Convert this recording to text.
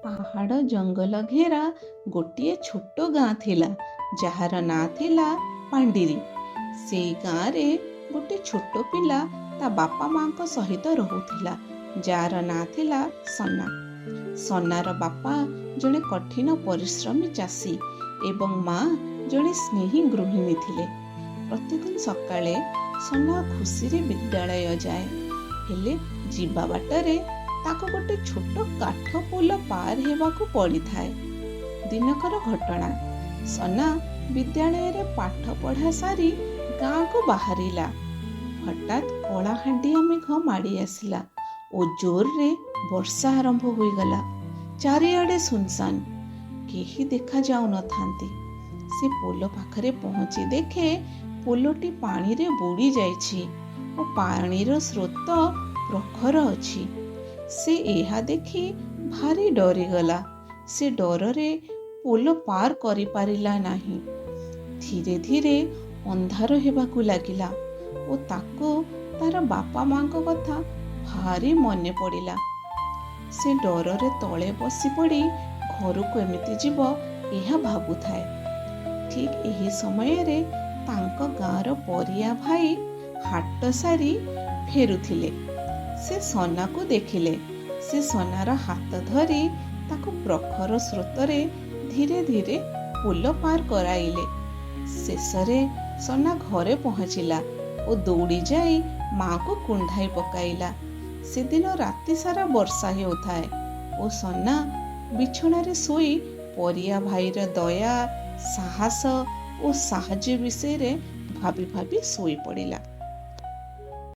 ପାହାଡ଼ ଜଙ୍ଗଲ ଘେରା ଗୋଟିଏ ଛୋଟ ଗାଁ ଥିଲା, ଯାହାର ନାଁ ଥିଲା ପାଣ୍ଡିରି। ସେଇ ଗାଁରେ ଗୋଟେ ଛୋଟ ପିଲା ତା ବାପା ମାଙ୍କ ସହିତ ରହୁଥିଲା, ଯାହାର ନାଁ ଥିଲା ସନା। ସନାର ବାପା ଜଣେ କଠିନ ପରିଶ୍ରମୀ ଚାଷୀ ଏବଂ ମା ଜଣେ ସ୍ନେହୀ ଗୃହିଣୀ ଥିଲେ। ପ୍ରତିଦିନ ସକାଳେ ସନା ଖୁସିରେ ବିଦ୍ୟାଳୟ ଯାଏ। ହେଲେ ଯିବା ବାଟରେ ତାକୁ ଗୋଟେ ଛୋଟ କାଠ ପୋଲ ପାର ହେବାକୁ ପଡ଼ିଥାଏ। ଦିନକର ଘଟଣା, ସନା ବିଦ୍ୟାଳୟରେ ପାଠ ପଢ଼ା ସାରି ଗାଁକୁ ବାହାରିଲା। ହଠାତ୍ କଳାହାଣ୍ଡିଆ ମେଘ ମାଡ଼ି ଆସିଲା ଓ ଜୋରରେ ବର୍ଷା ଆରମ୍ଭ ହୋଇଗଲା। ଚାରିଆଡ଼େ ଶୂନଶାନ, କେହି ଦେଖା ଯାଉନଥାନ୍ତି। ସେ ପୋଲ ପାଖରେ ପହଞ୍ଚି ଦେଖେ, ପୋଲଟି ପାଣିରେ ବୁଡ଼ି ଯାଇଛି ଓ ପାଣିର ସ୍ରୋତ ପ୍ରଖର ଅଛି। ସେ ଏହା ଦେଖି ଭାରି ଡରିଗଲା। ସେ ଡରରେ ପୋଲ ପାର କରିପାରିଲା ନାହିଁ। ଧୀରେ ଧୀରେ ଅନ୍ଧାର ହେବାକୁ ଲାଗିଲା ଓ ତାକୁ ତାର ବାପା ମାଙ୍କ କଥା ଭାରି ମନେ ପଡ଼ିଲା। ସେ ଡରରେ ତଳେ ବସି ପଡ଼ି ଘରକୁ ଏମିତି ଯିବ, ଏହା ଭାବୁଥାଏ। ଠିକ୍ ଏହି ସମୟରେ ତାଙ୍କ ଗାଁର ପରିଆ ଭାଇ ହାଟ ସାରି ଫେରୁଥିଲେ। ସେ ସନାକୁ ଦେଖିଲେ। ସେ ସନାର ହାତ ଧରି ତାକୁ ପ୍ରଖର ସ୍ରୋତରେ ଧୀରେ ଧୀରେ ପୋଲ ପାର କରାଇଲେ। ଶେଷରେ ସନା ଘରେ ପହଞ୍ଚିଲା ଓ ଦୌଡ଼ି ଯାଇ ମାକୁ କୁଣ୍ଢାଇ ପକାଇଲା। ସେଦିନ ରାତି ସାରା ବର୍ଷା ହେଉଥାଏ ଓ ସନା ବିଛଣାରେ ଶୋଇ ପରିଆ ଭାଇର ଦୟା, ସାହସ ଓ ସାହାଯ୍ୟ ବିଷୟରେ ଭାବି ଭାବି ଶୋଇପଡ଼ିଲା।